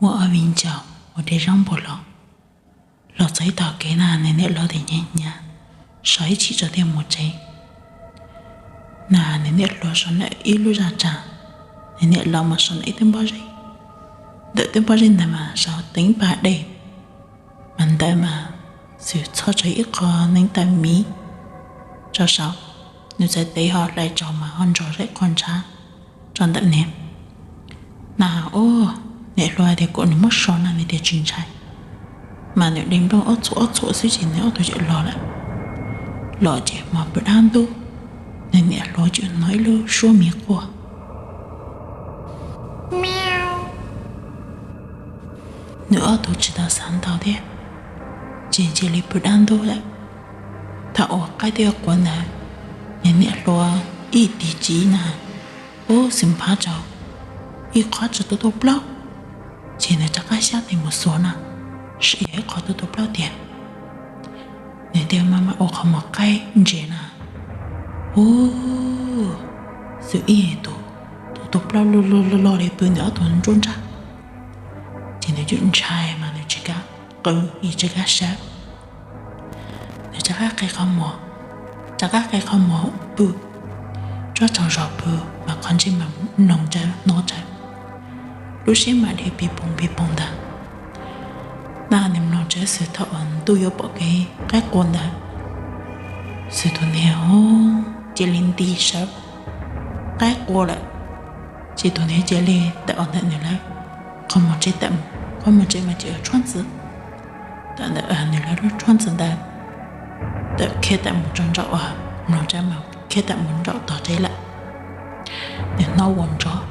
Muaj ob viv ncaus mus de zaub npua los, los txog ib tog kev na nws niam hluas tias hnyav hnyav, so ib chim tso thiaj mus tsev. Na nws niam hluas so ntawm ib lub zaj tsa, nws niam laus mas so ntawm ib tug pob zeb. Ntawm tug pob zeb ntawd mas so teev pas dej, mas ntawd mas Xwm txhos tseg ib qho neev taw miv tso saum, nws txhais tes ho hlais tsaus mas ho ntsos zeb qhov ntshav tso ntawm niag. Na ub, niam hluas tias kom nws muab so na nws tias tsis ntshai. Mas nws de nplooj ob txhuam ob txhuam xwb ces nws ob tug txawm los lawm. Los ces hmo pw dab ntub, nws niam hluas txawm hnov ib lub suab miv quaj. Nws ob tug tsis tau xav ntau thiab, ces cia li pw dab ntub lawm. Thaum uas qaib twb yuav qua ntawd, nws niam hluas ib tig tsiv na, ub, Xwm npaj rau ib qho tsawg tuj tuj plaub, ces nws rov qab xyab tes mus xuas na, sim yog ib qho tuj tuj plaub tiag. Nws thiaj maj mam ua qhov muag qaib ntsia na, ub, Xwm ib tug tuj tuj plaub loj loj loj li pw nws ob tug nruab nrab. Ces nws txawm ntshai mas nws tsis kam qw, tsis kam sawv. Nws rov qab qe qhov muag, rov qab qe qhov muag pw, tsob tsaug zog pw, mas qhov ntsej mas mloog tsawv hnov tsawv, lub siab mas dhia pig poog pig poog ntawd. Na nws mloog tsawv Xwm thaum uas ntuj yuav pom kev qaib qua ntawd, Xwm tus niag cia li nti sawv, qaib qua lawm. Ces tus niag cia li tawm ntawm nws lawv qhov muag tsev, qhov muag tsev mas tseem tshuab ntxwv, tawm ntawm nws lawv lub tshuab ntxwv ntawd, tawm khiav tawm mus rau nraum, mloog tsawv mas khiav tawm mus nraum tog tsev lawm. Nws hnov ua nrov,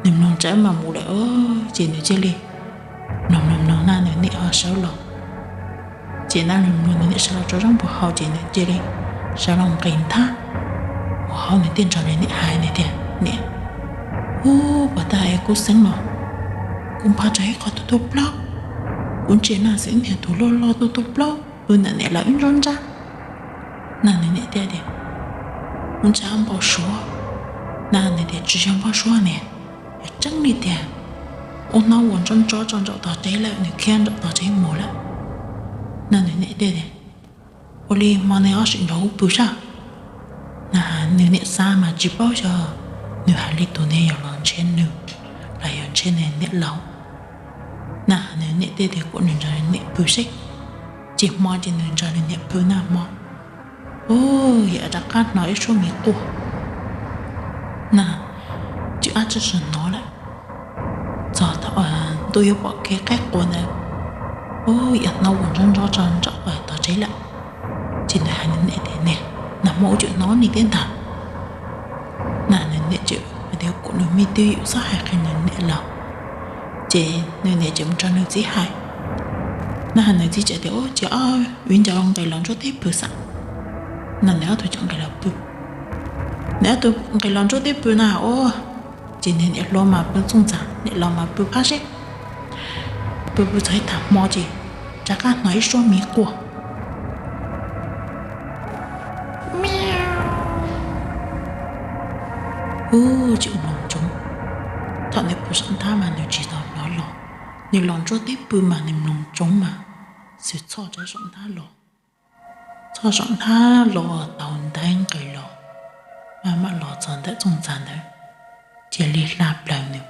nws mloog tsawv mas mus lawm, ces nws cia li mloog mloog mloog na nws niam ho sawv los. Ces na nws mloog nws niam sawv los tso zaub npua hau ces nws cia li sawv los nqis nthab mus hauv, nws thiaj nrog nws niam hais nws tias, Niam, ub, puas tag es kuv xeeb los, kuv npaj rau ib qho tuj tuj plaub, kuv ntsia na xwb niag tus loj loj tuj tuj plaub pw ntawm niam lawv ib nruab nrab. Na nws niam thiaj tias, Ua ntshai npau suav. Na nws tias, Tsis yog npau suav niam, yog tseeb li tiag. Ub, hnov ua nrov nrov tso nraum tog tsev lawm, nws khiav nraum tog tsev mus lawm. Na nws niam thiaj tias, Ua li hmo nej ob sim nrog kuv pw saib. Na nws niam xav mas tsis paub xyov nws hais li tus niag yog los ntshe nws, los yog ntshe nws niam laus. Na nws niam thiaj tias kom nws nrog niam pw seb. Ces hmo ces nws nrog nws niam pw na hmo, ub, yam rov qab hnov ib suab miv quaj. Na, tsis ab tsi sawv hnov lawm. Txog thaum ntuj yuav pom kev qaib qua ntawd, ub, yam hnov ua nrov nrov tso nraum tog tsev lawm. Ces nws hais nws niam tias, Niam, nag hmo ub tseem hnov li thiab ntag. Na nws niam tseem hais tias kom nws me tub yawm txhob hais qhia nws niam laus. Ces nws niam tseem mus nrog nws txiv hais. Na nws txiv tseem tias, Ub, ces ob viv ncaus nqis los ntsuab teb pw xwb. Na nws ob tug tseem nqis los pw. Nws ob tug nqis los ntsuab teb pw na ub, ces nws niam hluas mas pw txooj ntxas, niam laus mas pw phab seb. Pw pw txog ib tag hmo ces rov qab hnov ib suab miv quaj. Ub, tseem mloog ntsoov. Thaum nws pw saum nthab mas nws tsis tau hnov los, nws los ntsuab teb pw mas nws mloog ntsoov mas Xwm txhos rau saum nthab los. Txhos saum nthab los tau ntaiv nqis los, maj mam los txog ntawm txooj ntxas ntawd, cia li hla plaws nws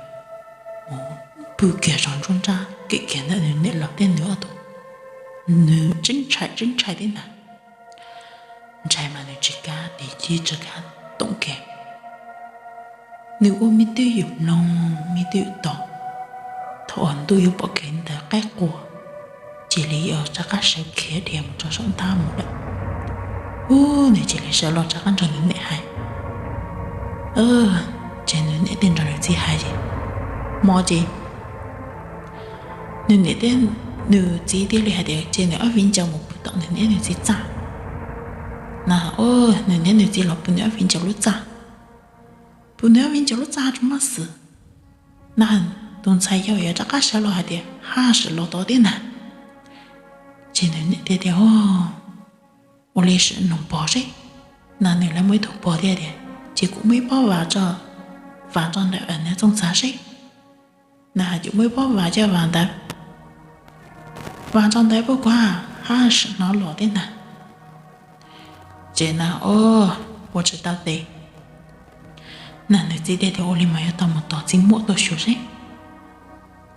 mus pw kiag saum nruab nrab kem kiag ntawm nws niam laus thiab nws ob tug. Nws tseeb ntshai tseeb ntshai thiab ntag. Ntshai mas nws tsis kav tis ci tsis kav toom kiag. Nws ua me twj ywm mloog me twj ywm tos, thaum uas ntuj yuav pom kev ntawd qaib qua, cia li yuav rov qab sawv khiav dhia mus rau saum nthab mus lawm. Ub, nws cia li sawv los rov qab nrog nws niam hais. Ces nws niam thiaj nrog nws txiv hais ces, hmo ces nws niam thiab nws txiv thiaj li hais tias ces nws ob viv ncaus mus pw tom nws niam nws txiv txaj. Na, nws niam nws txiv los pw nws ob viv ncaus lub txaj. Pw nws ob viv ncaus lub txaj tsis muaj xwm. Na, tus ntxhais yau yuav rov qab sawv los hais tias haj sim los tod thiab ntag. Ces nws niam thiaj tias, Ua li sim noog pog seb. Na nws lawv muaj ib tug pog thiaj tias, Ces kuv muaj ib pob vas tso, vas tso ntawm nws txooj ntxas seb. Na ces muaj ib pob vas coj vas ntawd, vas tso ntawd pab kuv hab, hab hnov los thiab ntag. Ces na, o, ua tsis tau tes. Na nws txiv thiaj tias ua li mas yuav tau mus tos txiv muam tuaj xyuas seb.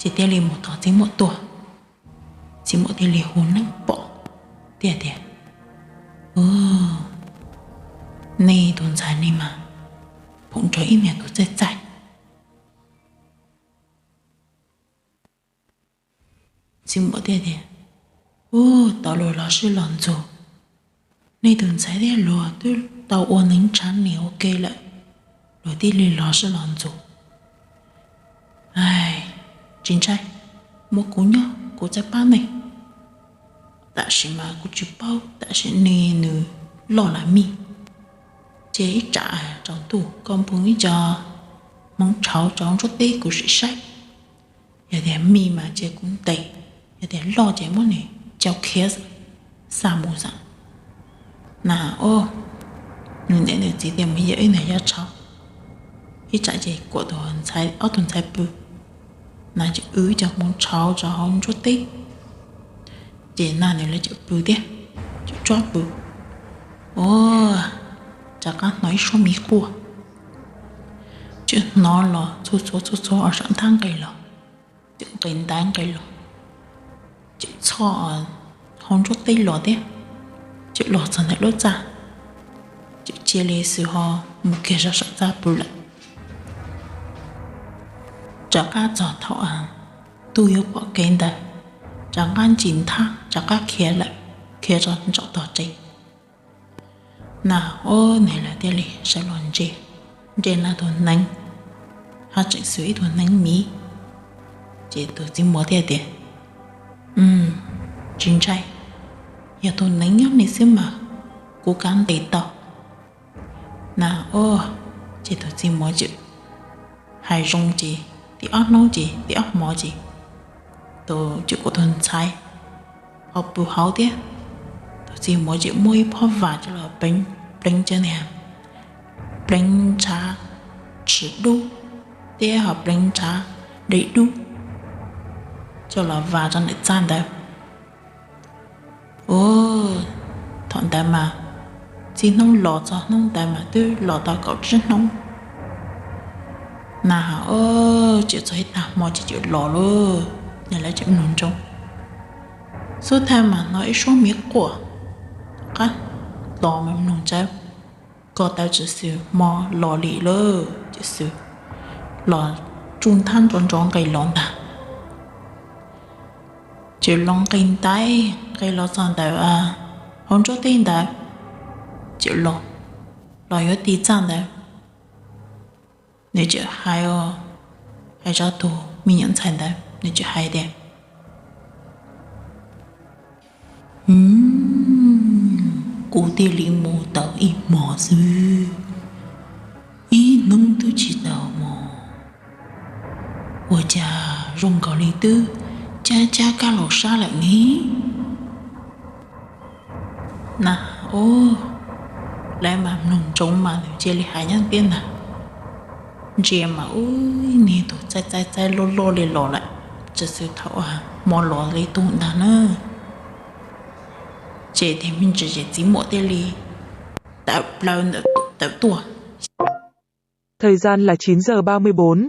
Ces thiaj li mus tos txiv muam tuaj. Txiv muam thiaj li hu neeb pom, thiaj tias, nej tus ntxhais ne mas phoom nrog ib niag tus txaij txaij. Txiv muam thiaj tias, u, tau luag los sib los ntxuag, nej tus ntxhais thiab luag twb tau ua neev tshav niam ua ke lawm, luag thiaj li los sib los ntxuag. Tsis ntshai, muab kuv nyob kuv txawj pab nej. Tam sim mas kuv tsis paub tam sim ne nws loj los mij. Ces ib tsam tsaus ntuj koj npog ib co hmoov tshauv rau ntsuab teb kuv sim saib. Yog tias mij mas ces kuv ntes, yog tias loj ces muab nws cau khiav xa mus xwb. Na, o, nws niam nws txiv thiaj mus yawm ib niag yaj tshauv, ib tsam ces kuam tus ntxhais, ob tug ntxhais pw. Na ces wb cov hmoov tshauv rau hauv ntsuab teb. Ces na nws lawv cov pw thiab, cov tsob pw. O, rov qab hnov ib suab miv quaj, ces hnov los txhua txhua txhua txhua saum nthab nqes los, ces nqes ntaiv nqes los, ces txhoj hauv ntsuab teb los thiab, ces los txog ntawm lub txaj, ces cia li xwb ho mus kiag rau saum txaj pw lawm. Rov qab txog thaum ntuj yuav pom kev ntawd, rov qab ntsis nthab rov qab khiav lawm, khiav rau ntsaum tog tsev. Na, o, nws lawv thiaj li sawv los ntsia, ntsia na tus hneev, ho tseem xws ib tug hneev miv. Ces tus txiv muam thiaj tias, tsis ntshai, yog tus hneev nyob li xwb mas kuv kav ntes tau. Na, o, ces tus txiv muam tseem hais zoo ces tim ob hnub ces tim ob hmo ces tus, ces kuv tus ntxhais ho pw hauv thiab. Tus txiv muam tseem muab ib phob vas coj los pleev, pleev cov niag pleev ntshav tshwm dub thiab ho pleev ntshav dej dub coj los vas rau ntawm txaj ntawd. Thaum ntawd mas txij hnub los txog hnub ntawd mas twb los tau kaum tsib hnub. Na, o, tseem txog ib tag hmo ces tseem los lauj, nws lawv tseem mloog ntsoov. Xub thawj mas hnov ib suab miv quaj, qab los mas mloog tsawv, ko taw tsis xws hmo los li lawm, tsis xws, los tsuj nthab nrov nrov nqis los ntag. Ces los nqis ntaiv nqis los txog ntawm hauv ntsuab teb ntawd, ces los, los yuav ti txaj ntawd, nws tseem hais, hais rau tus me nyuam ntxhais ntawd, nws tseem hais tias, kuv thiaj li mus tau ib hmos xwb, ib hnub twb tsis tau mus, ua cas zoo nkaus li twb cab cab kab laus sab lawm ne. Na, o, lawv mas mloog ntsoov mas nws cia li hais nyob tiab ntag. Ntsia mas ub, niag tus txaij txaij txaij loj loj li los lawm, tsis xws thaum hmo los li tus ntag na. Ces tiag me ntsis ces txiv muam thiaj li tawm plaws ntawm tuaj. Thời gian là chín giờ ba mươi bốn.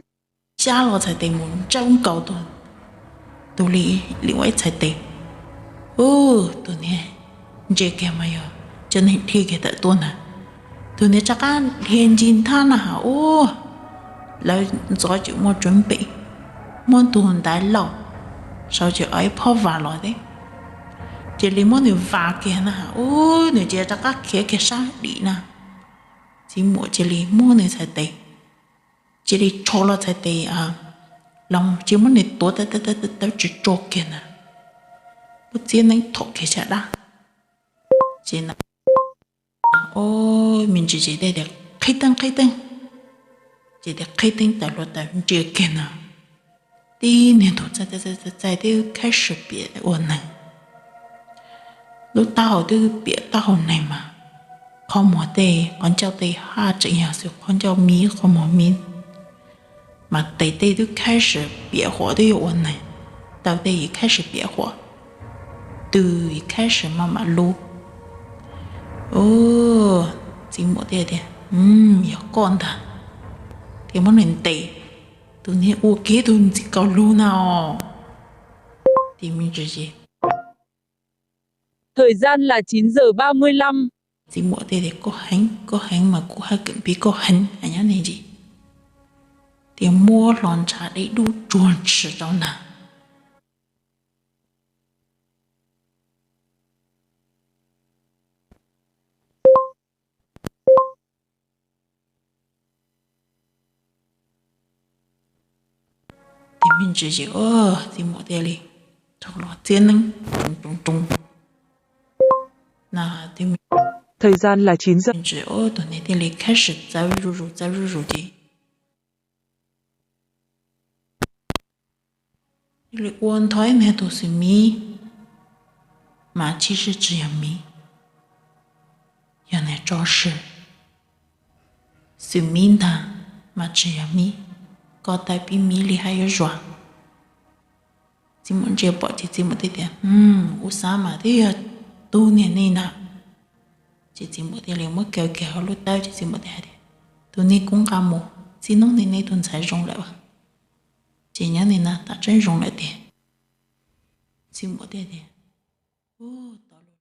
Xyab los txhais tes mus ntsawb nkaus tus li, li ua ib txhais tes. Ub, tus niag ntsia kiag mas yog cov neeg dhia kiag tawm tuaj ntag. Tus niag rov qab dhia ncig nthab na has ub, lawv ntxov tseem muaj tsuav npem, muab tus ntaiv laus, sau tseem ib phob vas los thiab, cia li muab nws vas kiag na has ub, nws cia rov qab khiav kiag sab dim na. Txiv muam cia li muab nws txhais tes, cia li rho los txhais tes, los cia muab nws tuav tawv tawv tawv tsis tso kiag na, muab txiab neeb thom kiag sab dab. Ces na, o, me ntsis ces thiaj tias qhib teeb qhib teeb, ces tias qhib teeb tawm hluav taws ntsia kiag na, tib niag tus txaij txaij tib khab sib piam ua neeg. Lub taub hau twb piam taub hau neeg mas, qhov muag tej qhov ncauj tej haj tseem yog xwb qhov ncauj miv qhov muag miv. Mas tes tej twb khaib sim piam huam twb yuav ua neeg, taw tej yim khaib sim piam huam, tw yim khaib sim maj mam lub. Txiv muam thiaj tias, Yog koj ntag. Thiaj muab nws ntes, tus niag ua kiag tus ntxim kaus lug na os. Ces me ntsis ces Thời gian là chín giờ ba mươi lăm. Txiv muam thiaj tias, Koj heev, koj heev mas kuv haj kawm pib koj heev, nyob ntsis. Thiaj muab hlo ntshav dej dub tsuag ntshis rau ntag. Ces me ntsis ces txiv muam thiaj li tau los txiab neeb roos roos. Thời gian là chín giờ. Tus niag thiaj li khaib sim txawb zuj zus txawb zuj zus ces thiaj li ua ntho ib niag tus xwm miv, mas tshwj xeeb tsis yog miv, yog niag tso sim. Xwm miv ntag, mas tsis yog miv, koj taw pib miv li haj yuav zuag. Txiv muam ntsia pom ces txiv muam thiaj tias, Kuv xav mas twb yog tus niag ne ntag. Ces txiv muam thiaj li muab kaw kiag hauv lub tawb ces txiv muam thiaj hais tias, Tus niag kub nqa mus, txij hnub no nej tus ntxhais zoo lawm. Ces nyob nim no tam tseeb zoo lawm tiag. Txiv muam thiaj tias,